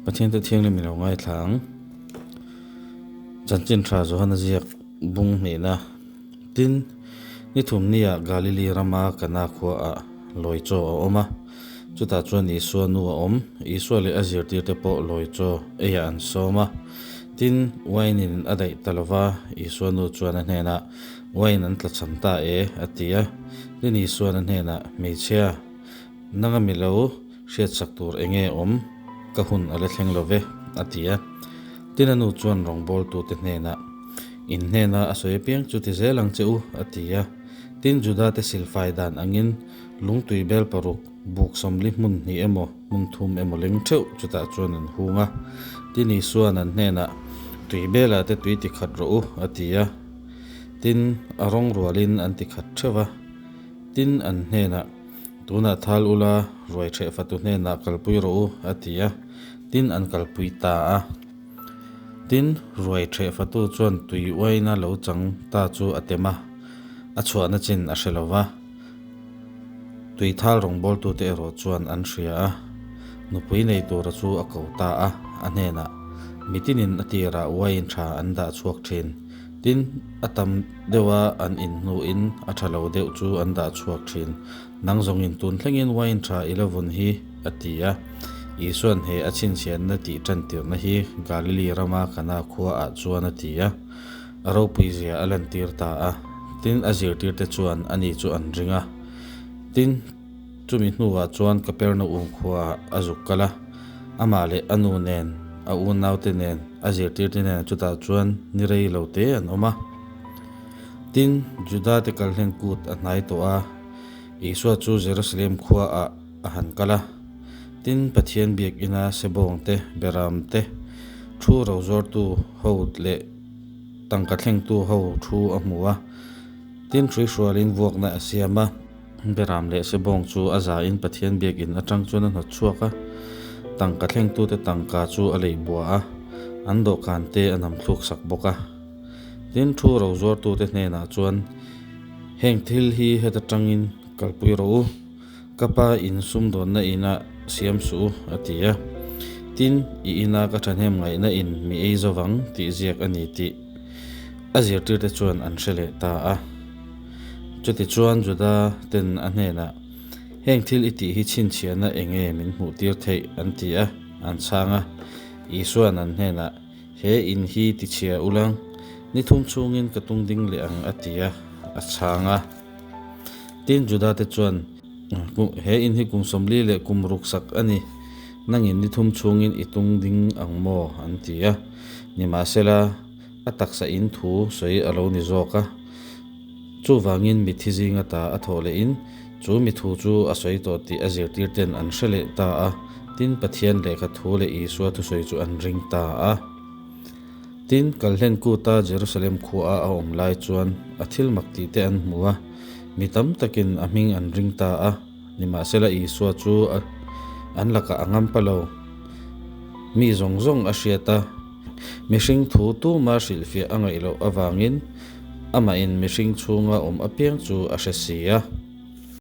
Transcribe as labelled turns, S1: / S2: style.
S1: Pathian te thianghlim i lo ngaithla ang. Chanchin tha Johana ziak bung hnihna. Tin, ni thumnia Galili rama Kana khuaah lawi chaw a awm a. Chutah chuan Isua nu a awm. Isua leh a zirtirte pawh lawi chaw eiah an sawm a. Tin, wine in a daih ta lova, Isua nu chuan a hnenah, Wine an tlachham ta e, a ti a. Tin, Isuan a hnenah, Hmeichhia, nanga mi lo hriatsak tur eng nge awm? Ka hun a la thleng lo ve, a ti a. Tin, a nu chuan rawngbawltute hnenah, In hnena a sawi apiang chu ti zel ang che u, a ti a. Tin, Judate silfai dan angin lungtui bel paruk buk sawmli hmun hnih emaw, hmun thum emaw leng theuh chutah chuan an hung a. Tin, Isua'n an hnenah, Tui belah te tui ti khat rawh u, a ti a. Tin, a rawng rualin an ti khat theuh va. Tin, an hnenah, Tunah thal ula, ruai ṭheh fatu hnenah kalpui rawh u, a ti a. Tin, an kalpui ta a. Tin, ruai ṭheh fatu chuan tui uaina lo chang ta chu a tem a, a chhuahna chin a hre lo va. Tui thal rawngbawltute erawh chuan an hria a, nupui nei tura chu a ko ta a, a hnenah, Mitinin a tirah uain ṭha an dah chhuak ṭhin. Tin, a tam deuha an in hnuin a ṭha lo deuh chu an dah chhuak ṭhin. Nang zawngin tun thlengin uain ṭha i la vun hi, a ti a. Isua'n he a chhinchhianna tih ṭantirhna hi Galili rama Kana khuaah chuan a ti a. A ropui zia a lantir ta a, tin a zirtirte chuan ani chu an ring a. Tin, chumi hnuah chuan Kapernaum khuaah a zuk kal a, amah leh a nu nen, a unaute nen, a zirtirte nen chutah chuan ni rei lo te an awm a. Tin, Judate kalhlen kut a hnai tawh a, Isua chu Jerusalem khuaah a han kal a. Tin, Pathian biakina sebawngte, beramte, thu rozuartu ho leh Tangka thlengtu ho thu a hmu a, tin hrui hrualin vuakna a siam a. Beram leh Sebawng chu a zain Pathian biakin atang chuan a hnawt chhuak a, tangka thlengtute tangka chu a lei bua a, an dawhkan te a nam thluk sak bawk a. Tin, thu rozuartute hnenah chuan, Heng thil hi heta tangin kalpui rawh u. Ka pa in sumdawnna inah siam suh u, a ti a. Tin, i ina ka thahnem ngaihna in mi ei zo vang tih ziak a ni tih a zirtirte chuan an hre leh ta a. Chutichuan Juda ten a hnenah, Heng thil i tih hi chhinchhiahna eng nge min hmuh tir theih? an ti a, an chhang a. Isua'n an hnenah, He in hi tichhia ulang, ni thum chhungin ka tung ding leh ang, a ti a, a chhang a. Tin, Juda-te chuan, He in hi kum 40 leh kum ruk sak a ni, nangin ni thum chhungin i tung ding ang maw? an ti a. Nimahsela, a taksa in thu sawi a lo ni zawk a. Chuvangin mithi zinga ta a thawh lehin chu mi thu chu a sawi tawh tih a zirtirten an hre leh ta a. Tin, Pathian lehkha thu leh Isua thusawi chu an ring ta a. Tin, Kalhlen kuta Jerusalem khuaa a awm lai chuan a thil mak tih te an hmu a, mi tam takin a hming an ring ta a. Nimahsela Isua chu an lakah a ngam pa lo. Mi zawng zawng a hriat a, mihring thu tuma hrilhfiah a ngaih loh avangin amahin mihring chhunga awm apiang chu a hre si a.